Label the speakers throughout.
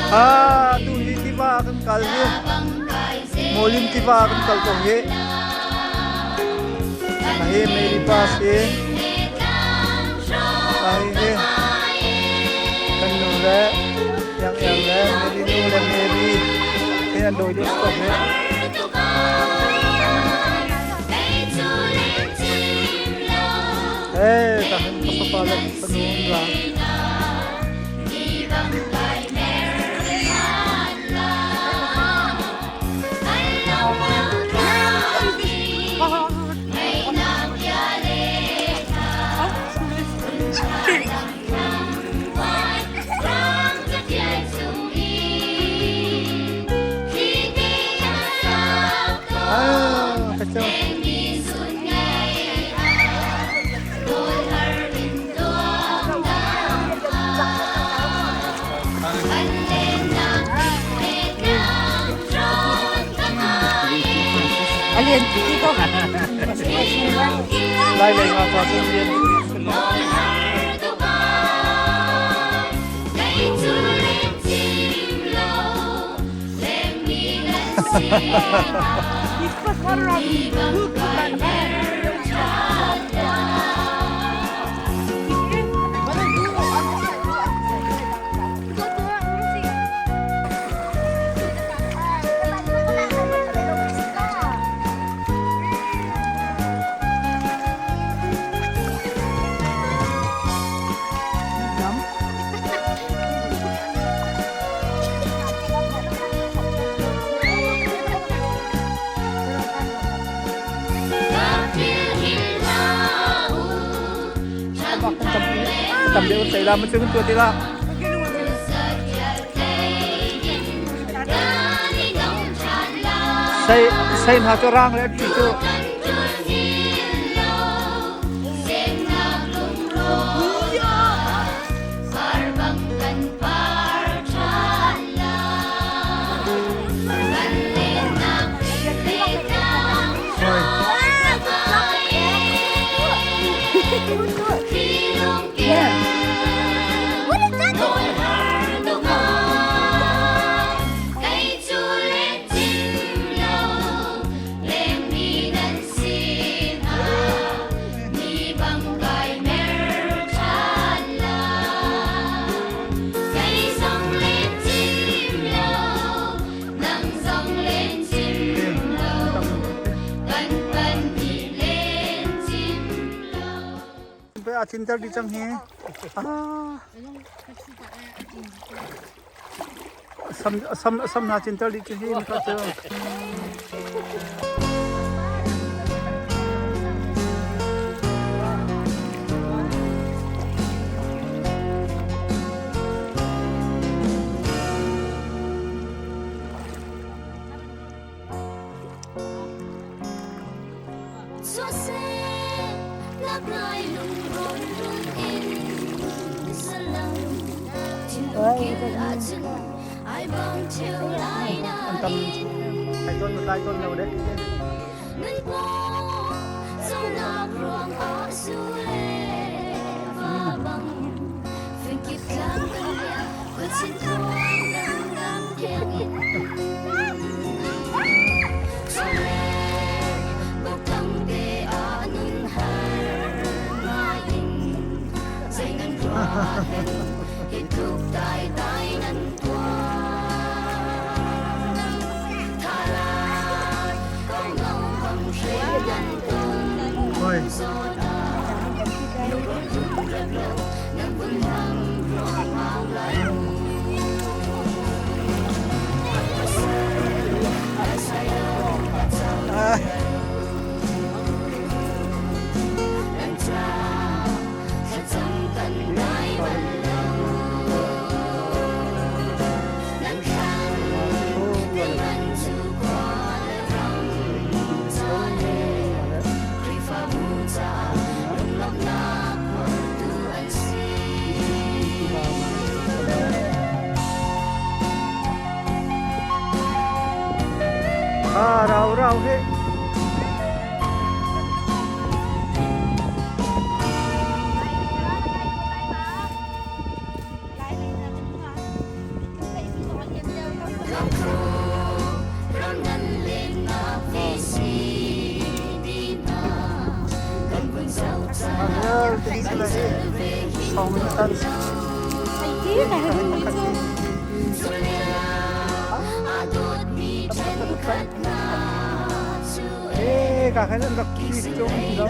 Speaker 1: Ah, tu hi tiva kan kal hi. Molin tiva kan kal ko hi. Hi Mary Pass hi. Hi hi. Kan nu le Yang Yang le Mary nu le Mary hi an doi deuh ko hi. Hey, ta hin ka fapa le ka nu an ra. Ah, kacau.
Speaker 2: Alien ko.
Speaker 1: Lai lei nga pa cun lian. Tam deuh sai la ma chung tu ti la. Sei sei hna cu rang le ti cu. A thinter di cang hi. Ah. Sam sam sam na chinter di chu hi ka chu. An tam ai ton lai ton lo dek. Oi. Ah. Ah, rau rau he. Pakistan si. Eh, ka khan an rak ki chung ti lo.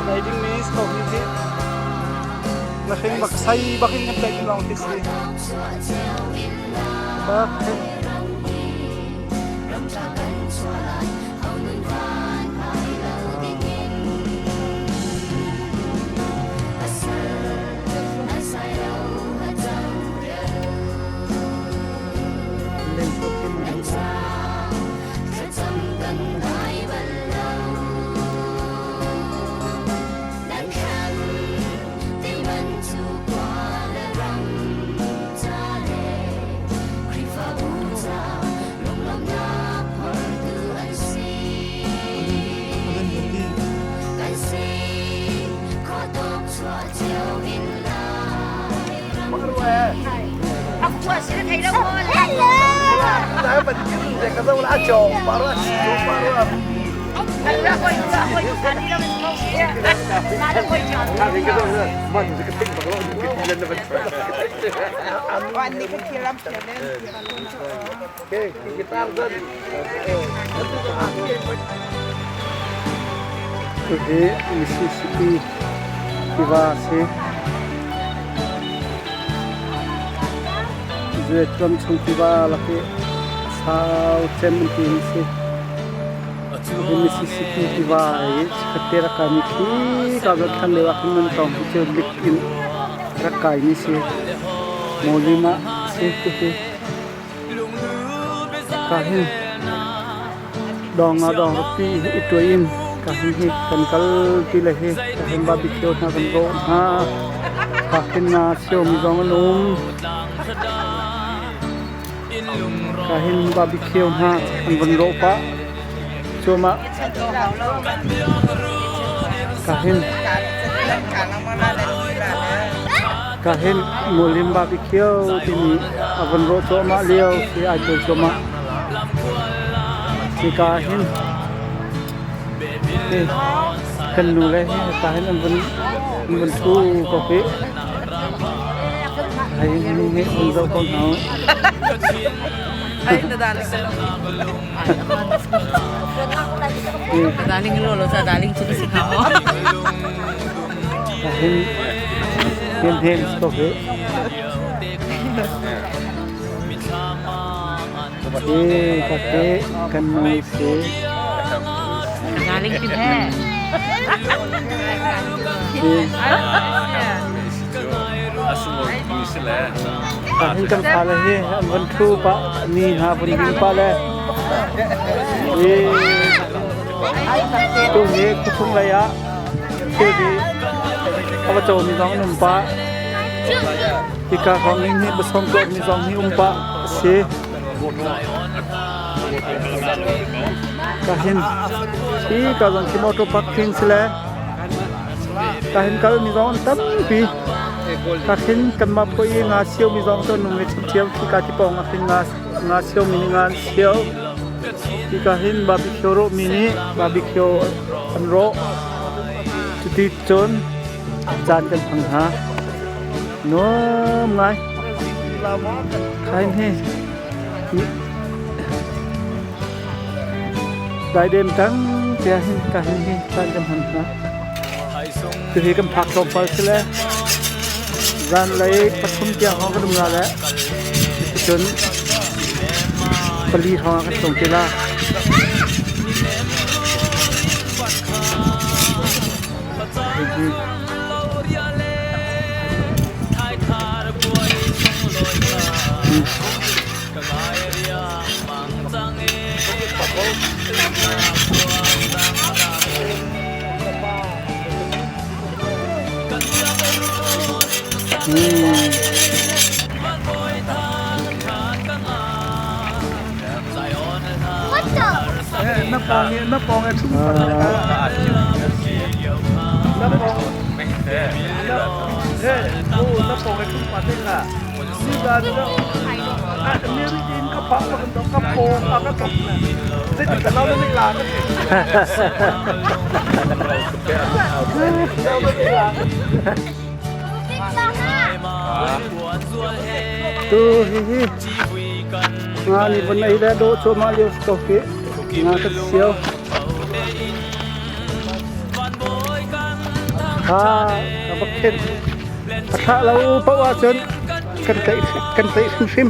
Speaker 1: Nei ding mi si ko hi. Na hring bak sai bak in kan tlaih lawng khi si. Bak Hihi Mississippi tiva a si. Zuetram chung tiva lak i a sau cem an ti hi si. Hi Mississippi tiva i chikkhatte rak kaimi khi ka zoh than lio ah khin nan tawng hi cu lik in rak kaimi si. Mawlim ah si tihi. Ka hin dawng ah dawng rakpi i tuai in ka hin hi kan kal ti le hi ka hin barbecue hna kan rawh hna. Ka khin nga siomi zong an um. Ka hin barbecue hna an von rawh pah. Cuamah ka hin ka hin Mulim barbecue timi a von rawh cuahmah lio si ai tuai cuahmah. Hika hin kan nu le hi hika hin an vun an vun thu ko hi. Hi ni hi an zoh ko hna. Hin hin ko hi. Hi ka te kan nu si. Hin kan fale hi an von thu pah ni hna von ding pah le hi tu hi khuachung lei ah thilri a va comi zong an um pah. Hika hrawng ning hi basawm tuahmi zong hi um pah a si. Ka hin hi ka zong khi motor parking si le ka hin kal mi zong an tampi. Ka hin kanmah phu i nga sio mi zong cu nung i ṭhiamṭhiam khi ka ti pawng ah khin nga nga sio mi nih nga an sio. Hi ka hin barbecue rawh mi nih barbecue an rawh. Cuti cun caan kan hmang hna. Nuam ngai. Khain hi. Daidem tang tiah hin ka hin hi caan kan hman hna. Tuhi kan phak tlawmpal si le zanlei 3 tiang hrawng kan um la le cun 4 hrawng ah kan tlung te la. Hi
Speaker 2: Na pawng e na pawng na pawng e thum pa te la ni da ni ri in ka pa ka ka pawng ka tok na se ti ka lau na la ka
Speaker 1: Tu hi hi nga ni vun ei le do chu ma liu ko ki nga ka siau Ha ka bak khen a thlah lo paoh ahcun kan tlaih kan tlaih hrimhrim.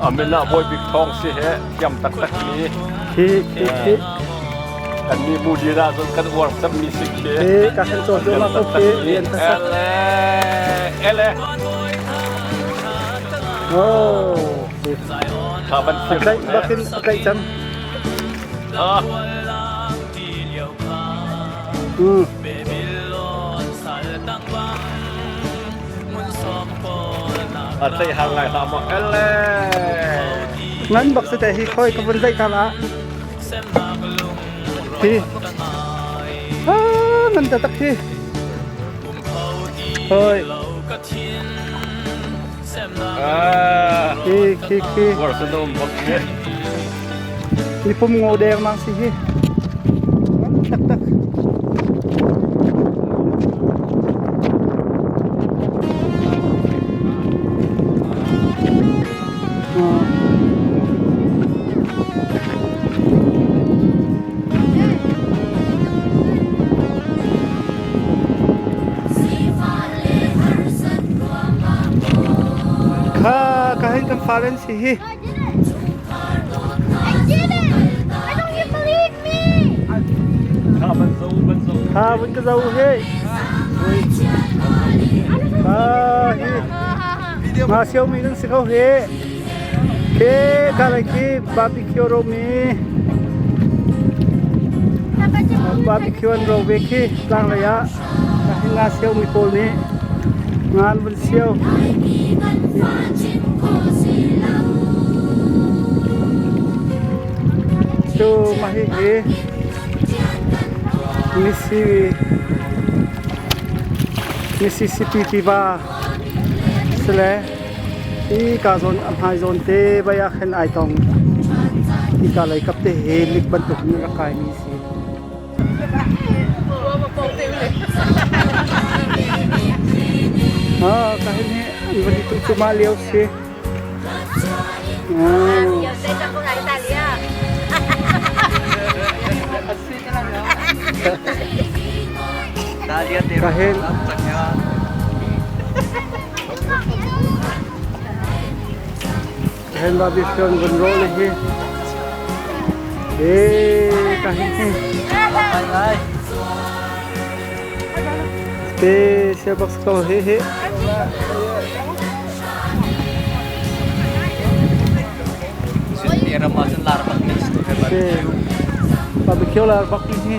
Speaker 2: Amen ah Bawi Bik Thawng si he thiam taktak mi.
Speaker 1: Khi khi khi.
Speaker 2: Kan mi bu dir ah cun kan uar cem mi si khi.
Speaker 1: Khi ka kan caw cu ma ko khi rian taktak.
Speaker 2: Ele ele.
Speaker 1: Oh.
Speaker 2: Kha ban
Speaker 1: A tlaih bakin a tlaih cang.
Speaker 2: Ah. A tlaih hang ngai hlah maw ele.
Speaker 1: Ngan bak si te hi khoi ka vun zaih ta la. Hi. Ah, ngan ta tak hi. Hoi. Khi khi khi. Ni pum ngo deng mang si hi. Tak tak. Kha ka hin kan fale an si hi. Kha vun ka zo he. Kha hi. Nga siau mi nan si ko he. Ke ka lai khi barbecue ro mi. Barbecue an ro ve khi tlang lei ah. Nga siau mi pawl nih nga an vun siau. Cu mah hihi Mississippi tiva sile hi ka zawn a hmai zawn te bai ah khin ai tong. Hika lei kap te hi lik bantuk in rak kai mi si. Ah, ka hin hi an van i tu ma lio si. Ka hin Hen ba bi fion vun ro le hi. E ka hin hi. Te sia box ko he he. Te barbecue lar bak hi.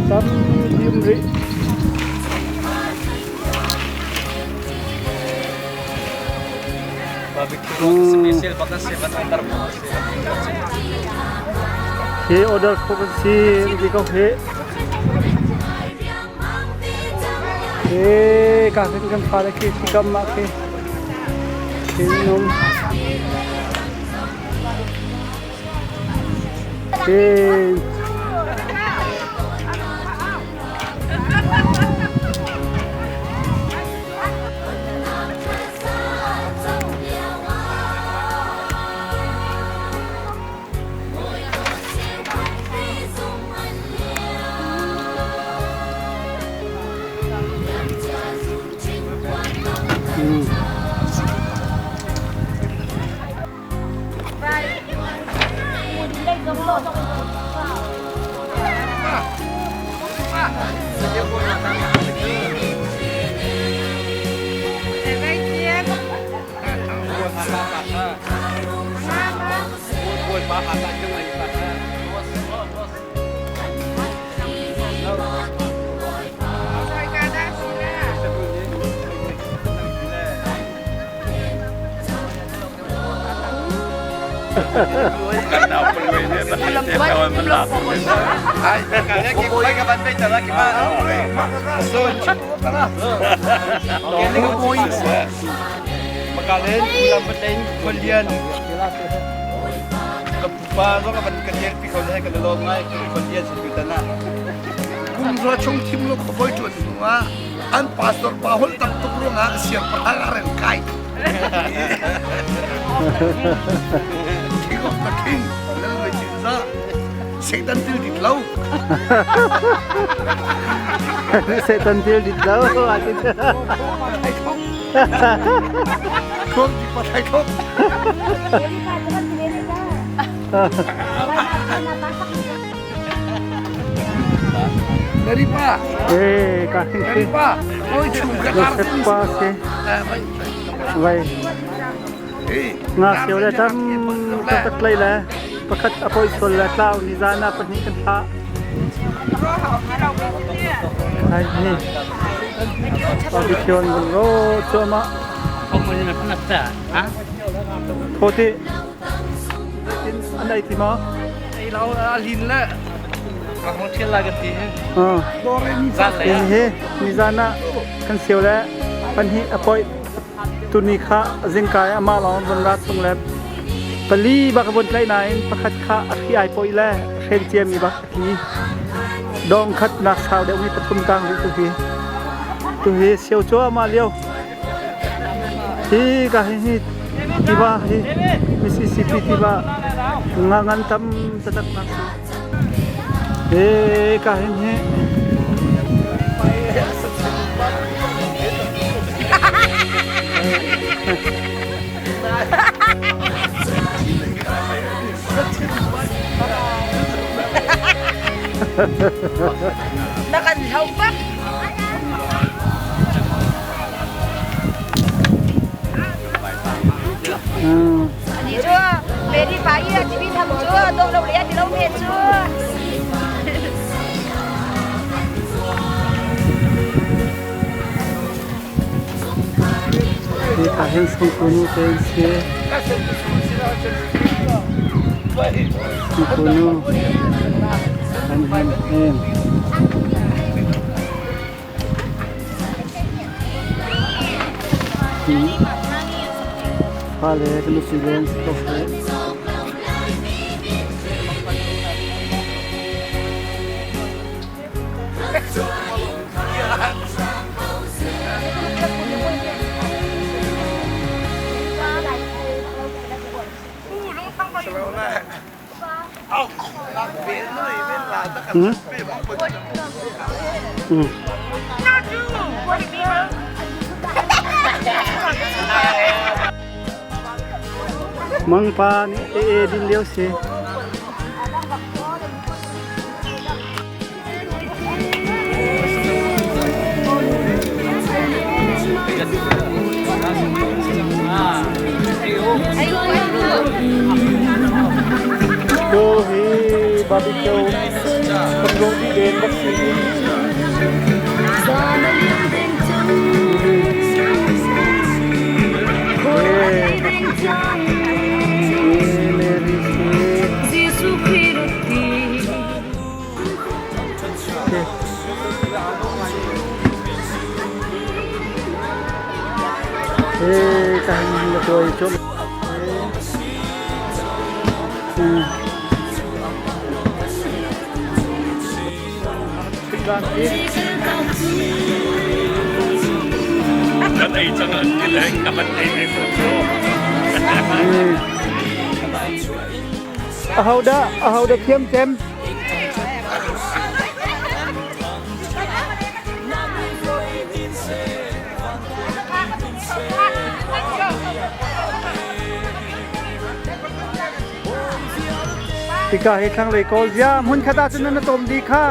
Speaker 1: Tam dim rih. Hi order kho kan si ti ko hi. He ka kan kan fa le khi kam ma khi. Khi nom. Hey.
Speaker 2: Kum rua chung thim lo khuabawi ṭuan hnu ah an pastor pa holh tam tuk ruangah siangpahrang a reng kai. King of the king, lal vai cin za. Satan til dit lo.
Speaker 1: Satan til dit lo.
Speaker 2: Khom di pathai khom. Naripa.
Speaker 1: Eh, ka
Speaker 2: Naripa. Oi chung ka tar
Speaker 1: pa se. Vai. Nga sio le tam tak lai le pakhat apoi sol le tlau ni zana pahnih kan thla. Ai ni. Barbecue an ro choma. Thoti. An ei ti maw?
Speaker 2: Ei lo a lin le.
Speaker 1: Hi nizan ah kan sio le pahnih a poih tuni kha zingkai amah lawng von ra chung le pali bak von tlaih nain pakhat kha a hri ai poih le hren ciami bak a thi dong khat nak sau deuh mi pathum tang rih tu hi tu hi sio cuahmah lio hi ka hi hi tiva hi Mississippi tiva nga ngan tam tatak nak si he ka hin hi
Speaker 3: Na kan hlo bak. Ani cu Mary pa i a timi tham cu dawh lo le a ti lo me cu.
Speaker 1: Hi ka hin sungkunu te si. Sungkunu an hin hin. Fale kan nupi len si ko fe. Mangpa nih ee din lio si. Tu hi barbecue kan rawh dih len bak si. Hey, ka hin na tuai chom. Zan hi.
Speaker 4: Kan ei cang an ti le ka van ei ve ko cu.
Speaker 1: Ahodah ahodah thiam cem? Hika hi thlanglei kawl zia hmun khat ah cun nan tom dih kha.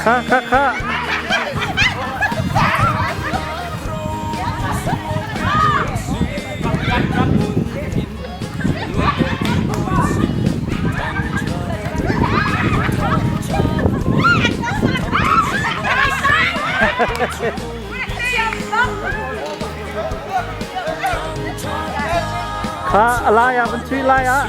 Speaker 1: Kha kha kha. Kha a lai ah van chui lai ah.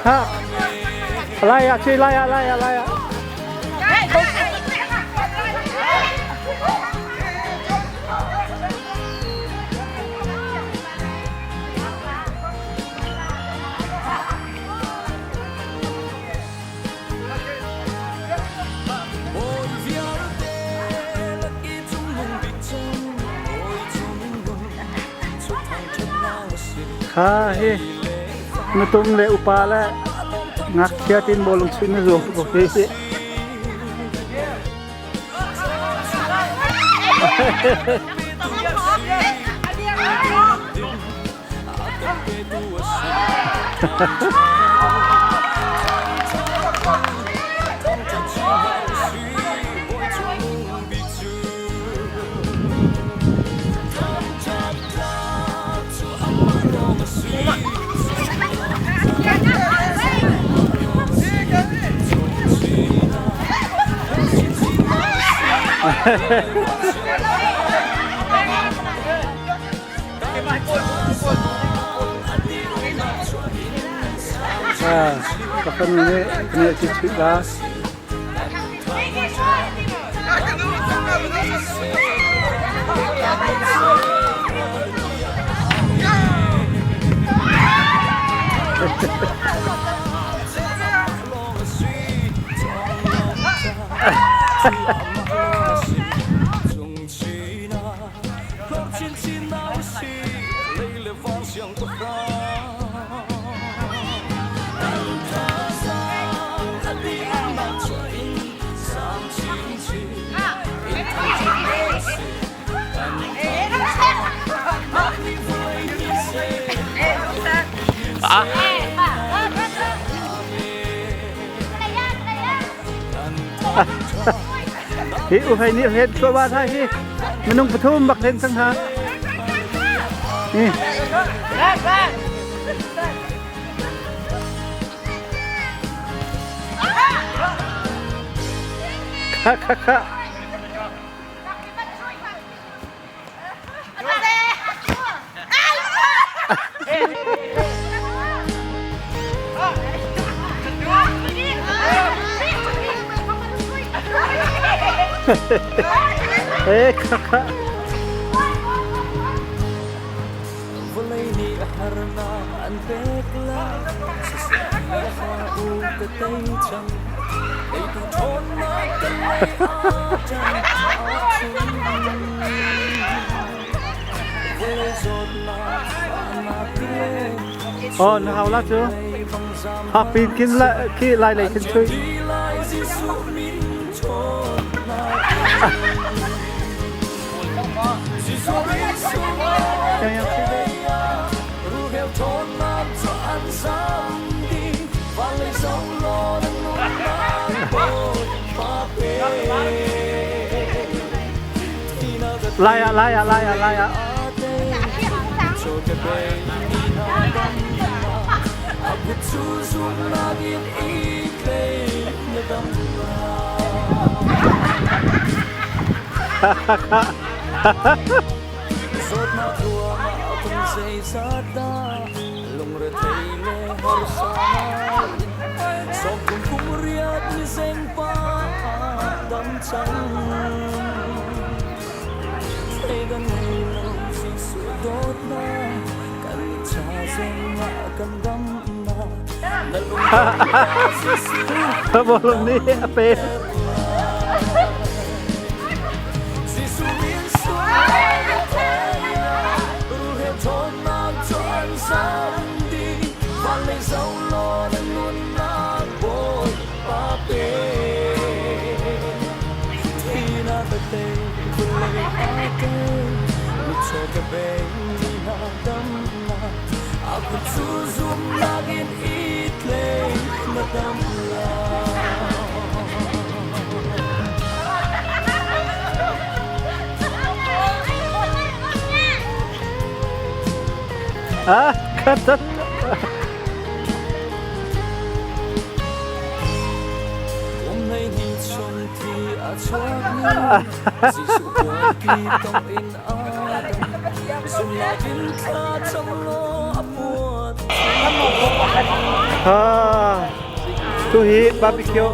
Speaker 1: Ha. Lai ah chui lai ah lai ah lai ah. Kha hi nutung le upa le ngakchia tin bawlung chuih na zuam ko hi si. Ka fanu nih nih a chuih la. Hi u hei nih het thluahmah hna hi minung pathum bak len cang hna. Hi. Kha kha kha. Eh kha kha.
Speaker 5: Vawlei nih harnak an pek lai siseh u ka tei cang teitu ṭhawnnak kan lei ah ṭan vawlei zawtnak fahnak le
Speaker 1: Oh, na hau la cu. Hak pin kin la khi lai lei khin chui. Yang yang chui ve. Lai ah lai ah lai ah lai ah. Bawlung nih a pek. Ah, khatat. Ah, tu hi barbecue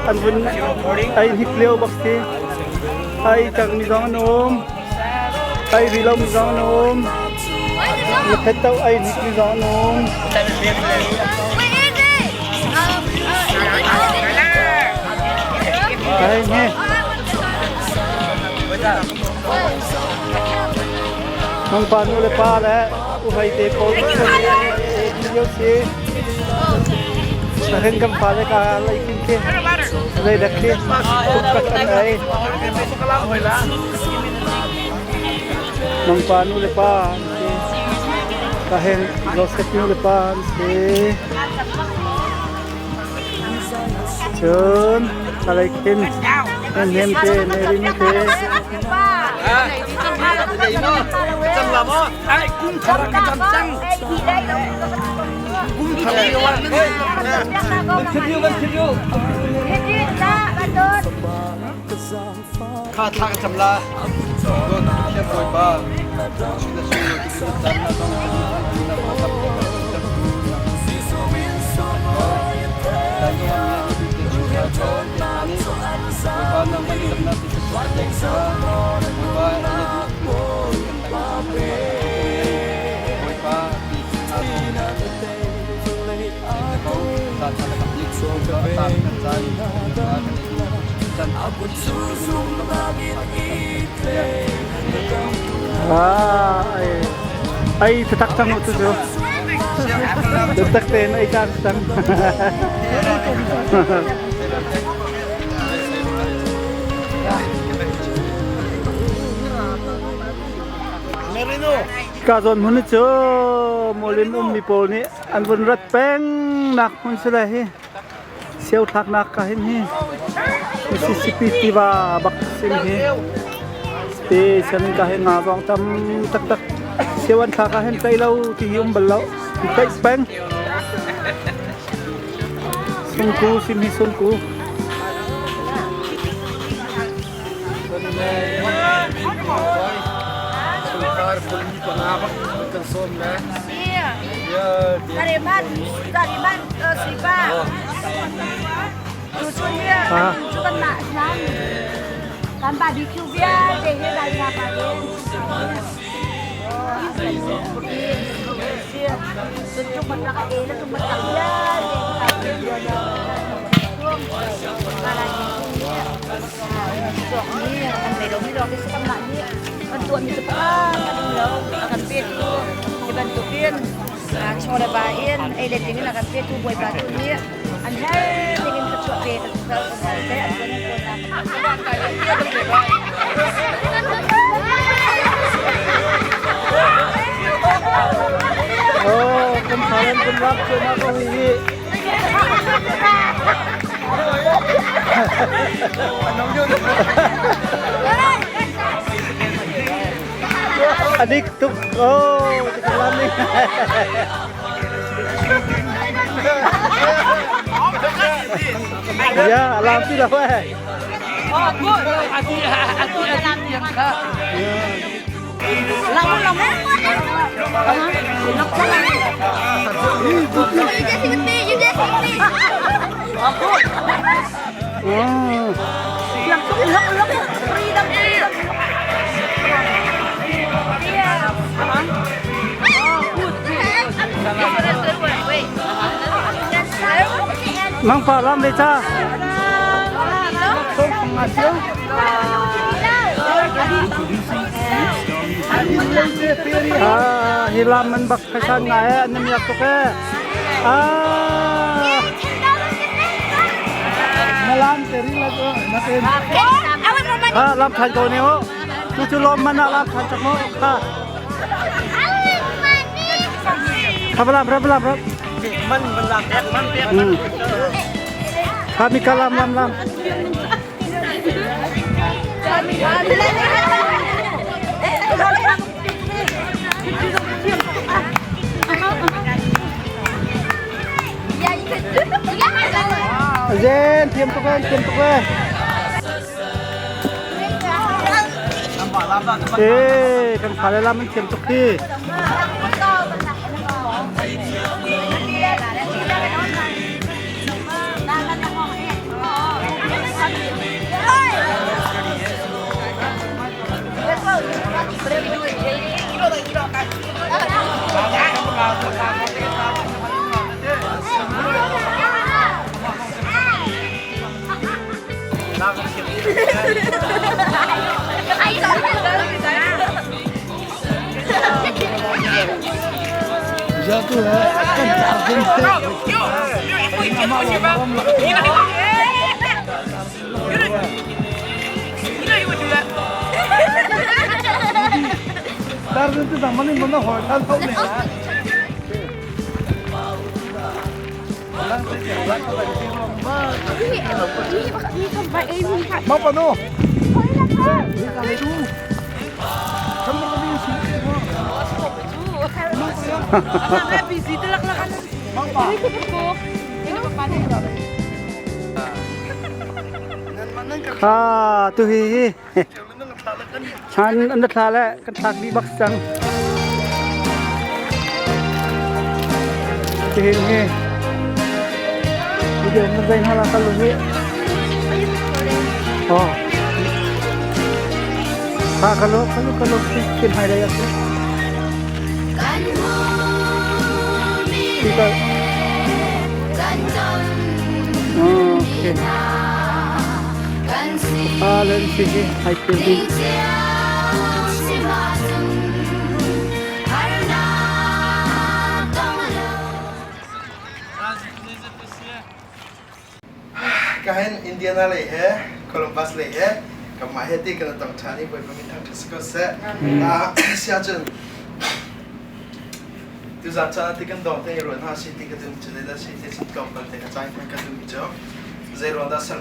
Speaker 1: an vun ai hnik lio bak si. Ai cang mi zong an um. Ai ri lo mi zong an um. Phet to ai hnik mi zong an um. Ai nge. Nang pa nu le pa le u hai te pawl lio si. Sahin kan fa le ka lai kin khi. Lai dak khi. Tuk kat an ai. Nang pa nu le pa an si. Ka hen Joseph nu le pa an si. Cun kalay khin nan nem te Mary nu te.
Speaker 2: Kha thla ka cam la. Don Pathian Bawipa, chin na sung tu tu cam na dong na ma tam te ka tam tu na dan yo mi tu te chu sa cha te ani Bawipa nang ma tam na ti chu sa te ka Bawipa na du tu kan dang Bawipa ti na ko sa cha ka tam ta kan chan kan
Speaker 1: Ah, ai ai tatak cang tu cu. Tatak tein ai cang cang. Ka zawn hmun cu Mawlin ummi pawl nih an vun rat peng nak hmun si lai hi. Sio thlaknak ka hin hi Mississippi tiva bak sim hi te sian ka hin nga zong tam taktak sio an thlak ah hin tlai lo ti hi um bal lo ti tlaih peng sungku sim hi sungku.
Speaker 2: Chungkhar puli panga bak kan sawm le.
Speaker 3: Tariman, tariman, sipa. Tu chun hi cu kan mah nan kan barbecue vialte hi dai na pa in. Cun tuk mat rak a e le tuk mat tak vialte Kan tuahmi cu pakhat kan um lo. A kan petu hi bantukin chaw le va in ei le ding in a kan petu Bawipa tu nih an her ding in thluachuah pe kan kan te an tuan an tuan.
Speaker 1: Oh, kan phalan kan rak cu ma ko hi. Adik tuk. Oh, lam ni. Ya, alam ti dah weh. Mang pa lam le cha. Ah, hi lam man bak khasan ngai eh, an miak tuk eh. Ah. Na lam te ri la na te. Ah, lam than ko ne ho. Tu chu lom man lam than chak mo kha. Kha lam rap lam rap.
Speaker 2: Man man lam man
Speaker 1: Hmm. Kha mi ka lam lam lam. Zen thiam tuk eh, thiam tuk eh. Eh, kan fale lam an thiam tuk hi. Ah, tu hi hi. Chan an thla le kan thlak dih bak cang. Ti hin hi. Video mun zai hala kal hi. Oh. Ha kalo kalo kalo kin hai dai ase. Tika. Okay. Ah, len si hi hai kin hi.
Speaker 6: Kahin Indiana lei he Columbus lei he kanmah he ti kan tong ṭhan i Bawipa min thangṭhat si ko seh. Sia cun tuzan caan ah ti kan dawng te i ruan hna si ti ka dum cu zeidah si ti cun tlawmpal te ka caan kan ka dum cu zei ruang dah sal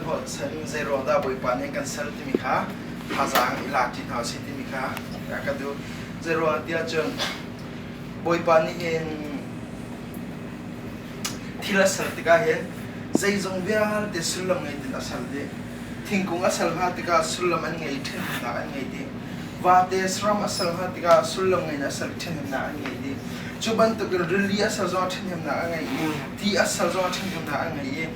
Speaker 6: zei ruang dah Bawipa nih kan sal timi kha thazaang i lak ṭi hna usih timi kha ka duh. Zei ruang tiah cun Bawipa nih hin thil a ser tikah hin zeizong vialte sullam ngei tin a ser dih. Thingkung a ser hna tikah sullam an ngei i ṭhenhnak an ngei dih. Vate saram a ser hna tikah sullam ngei in a ser i ṭhenhnak an ngei dih. Cu bantukin rili a ser zongah ṭhenhnak a ngei i ti a ser zongah ṭhenhnak a ngei i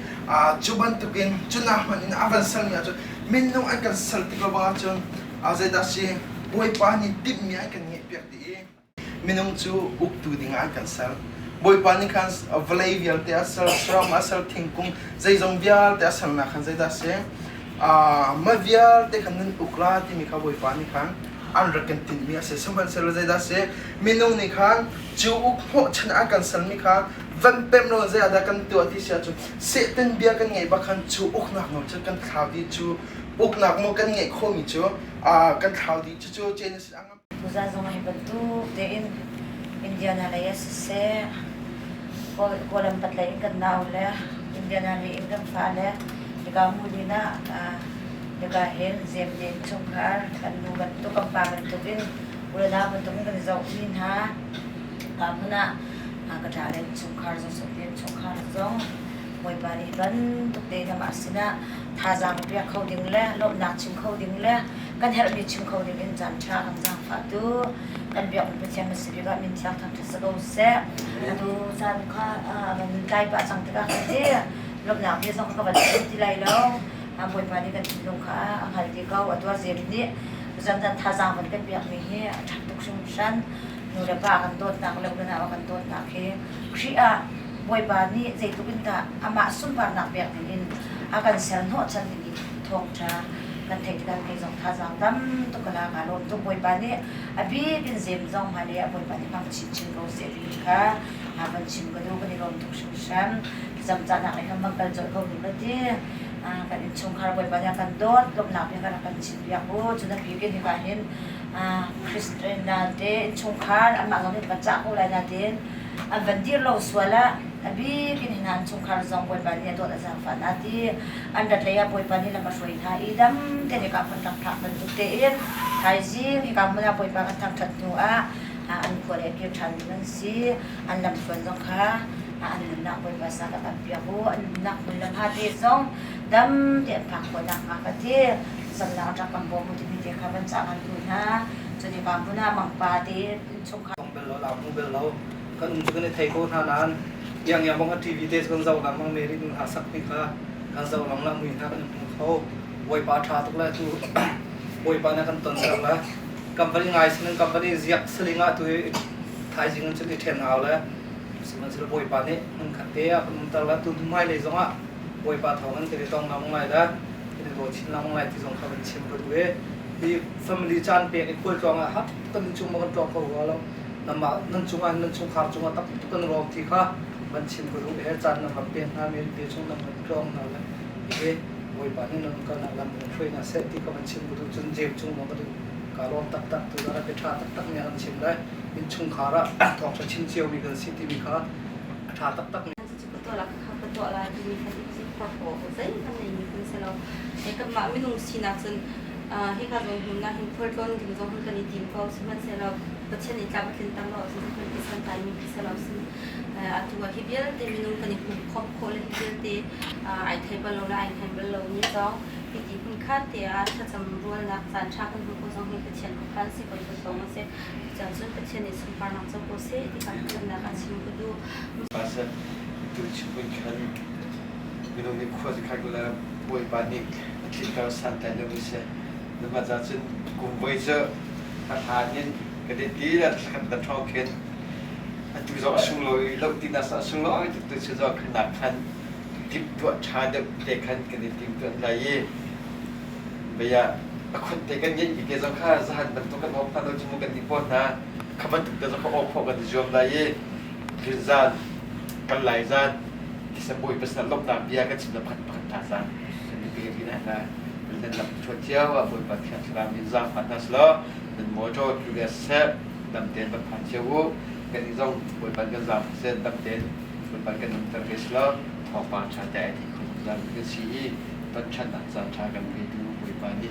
Speaker 6: cu bantukin cu nak hmanh in a van sermi ahcun minung an kan ser tik lo bang ahcun zeidah si Bawipa nih timhmi an kan ngeihpiak dih i minung cu uktu dingah an kan ser. Bawipa nih khan vawlei vialte a ser, saram a ser, thingkung zeizong vialte a sernak khan zeidah a si? Mah vialte khan nan uk la timi kha Bawipa nih khan an rak kan tinhmi a si. Sihmanhsehlaw zeidah a si? Minung nih khan cu uk hnawhchan an kan sermi kha van pemh lo zei ah dah kan tuah ti si ahcun Satan bia kan ngeih bak khan cu uknak nawl cu kan thlau dih cu uknak maw kan ngeih khawhmi cu kan thlau dih cucu Genesis a
Speaker 3: Tuzan zong hi bantuk tein Indiana lei ah siseh, Kawlam pat lei in kan nau le Indiana lei in kan fale hika hmun ah hika hin zemden chungkhar kan nu bantuk kan pa bantuk in u le nau bantuk in kan i zohmi hna. Ka hmun ah Ka ṭa le innchungkhar zong Sophia innchungkhar zong Bawipa nih bantuk tein amah sinah thazaang pek kho ding le lawmhnak chim kho ding le kan herhmi chim kho ding in caan ṭha kan zaangfahtu kan biakmi Pathian na si bik ah min thiang thangṭhat si ko seh. Atu caan kha van tlai pah cang tikah kan ti lawmhnak bia zong ka van chim ti lai lo. Bawipa nih kan thinlung kha a hngal ti ko. Atu a zem nih zanzan thazaang van kan pekmi hi a ṭhat tuk hringhran. Nu le pa kan dawtnak le unau kan dawtnak hi Khrih ah Bawipa nih zeitluk in dah amah sunparnak pek dingin a kan ser hnawhchan timi thawngṭha kan theih tikah kei zong thazaang tam tuk ka la kaa lawm tuk. Bawipa nih a bik in zem zong hmailei ah Bawipa nih hmang chinchin ko seh timi kha van chim ka duh. Kan i lawm tuk hringhran. Thlacam cahnak lei khan van kal colh ko ning la ti. Kan innchungkhar Bawipa nih a kan dawt, lawmhnak bia kan rak kan chimpiak u. Cun a bik in hika hin Christina te innchungkhar anmah zong nih van cah ko lai nain an van dir lo sual ah a bik in hina innchungkhar zong Bawipa nih a dawt a zaangfah hna ti an rat lei ah Bawipa nih lam a hruai hna i dam tein hika hmun rak phak bantuk tein thaizing hika hmun ah Bawipa kan thangṭhat hnu ah an khua le kir ṭhan ding an si an lamthluan zong kha an nunnak Bawipa sa ka tam piak u an nunnak hmun le hma te zong dam te an phak khawh nakhnga ka ti zamnak rak kan bawm u timi te kha van cah kan duh hna cun hika hmun ah mangpa te innchungkhar
Speaker 7: bel lo la hmu bel lo kan um cu kan i thei ko hna nain iang iang bang a TV te kan zoh lang mang Mary nu hna sak mi kha kan zoh lang la mui hna kan hmu kho Bawipa tha tuk le tu Bawipa na kan ton ser le company ngai sin company ziak saling ah tu thaizing in cun i then hau le sihmanhsehlaw Bawipa nih hmun khat te ah kan umter le tu hmai lei zongah Bawipa thawng in kan i tong lang lai le kan i daw chin lang lai ti zong kha kan chim ka duh i hi family caan pek i khualtlawng ah hap kan chung ma kan tlawng kho rua lo namah nan cungah nan chungkhar cungah tam tuk kan rawm ti kha van chim ka duh he caan nan rak pek hna mi te chung nan kan tlawng hna le hi Bawipa nih nan kan lam kan hruai hna seh ti kha van chim ka duh cun jem cung ma ka duh ka rawm taktak tu dah ṭha taktak mi an chim lai innchungkhar ah thawngṭha chim cio mi kan si timi kha a ṭha taktak mi
Speaker 8: Ka tuah lai timi khan i phorhlaw zeihmanh nei mi kan si lo. Kanmah minung sinak cun hika zong hmun ah hin khualtlawn ding zong hin kan i tim ko. Sihmanhsehlaw Pathian nih tlam a tlinter lo ahcun zeihmanh ti santlai mi khi si lo sin. Atu ah hi vialte minung kan i pumkhawmh khawh le hi vialte ai thei bal lo le ai hngan bal lo mi zong hiti hmunkhat te ah thlacam rualnak caan ṭha kan hmuh ko zong hi Pathian khuakhan si ko i kan a si. Cucaah Pathian nih sunparnak co ko seh ti kan tlamnak ah chim ka duh.
Speaker 9: Pastor tu chim khan minung nih khua zakhat le Bawipa nih a tlinter santlai lo mi si. Mah ca cun kum voi cu a hlan in ka dit ti le thlakhat na ṭhawng khin atu zong a sunglawi lo ti na sa sunglawi tuk tu cu zong khan nak khan timhtuah ṭha deuh te khan kan i timtuah lai i Bia a khut te kan ngeih mi te zong kha zahan bantuk kan awk hna lo cu mu kan ti fawn hna. Kha bantuk te zong kha awk khawh kan i zuam lai i rinzan kan lai zan kisa bawi pasal lawmhnak bia kan chim le pakhat pakhat hna zan kan i pe rih hna. Nan lam thuat cio ah Bawipa Thiang Thlarau nih zaangfah hna selaw nan mawṭaw tlu le seh dam tein van phan cio u. Kan nih zong Bawipa kan zaangfah seh dam tein Bawipa kan umter ve selaw thawngpang ṭha te ai thei kho zungzal mi kan si i tonṭhannak caan ṭha kan petu Bawipa nih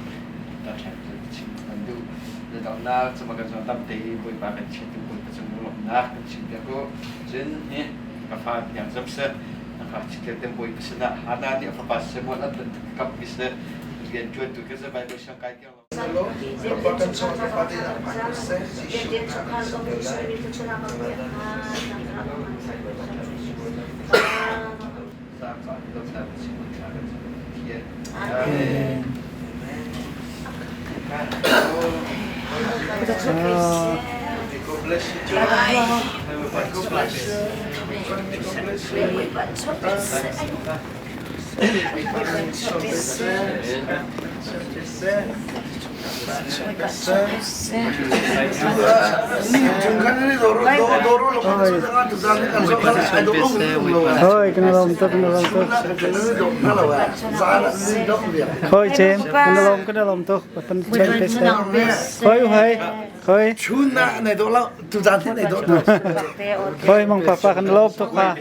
Speaker 9: tonṭhan cu chim kan duh. Na donghnak cuma kan zuam tam te i Bawipa kan chiatu Bawipa cung lunglawmhnak kan chim piak u. Cun hi ka fa hniang zam seh, na ngakchia te Bawipa sinah Hannah nih a fapa Samuel an bantuk kamh mi seh, rian ṭuantu ka si Bible siang kai tiang lo.
Speaker 1: Hoi, kan lawm tuk, kan lawm tuk. Hoi, Chen, kan lawm, kan lawm tuk. Pan chen pe se. Hoi, hoi, hoi.
Speaker 2: Chun na nei do lo, tu zan nei do.
Speaker 1: Hoi, mang papa kan lawm tuk pa.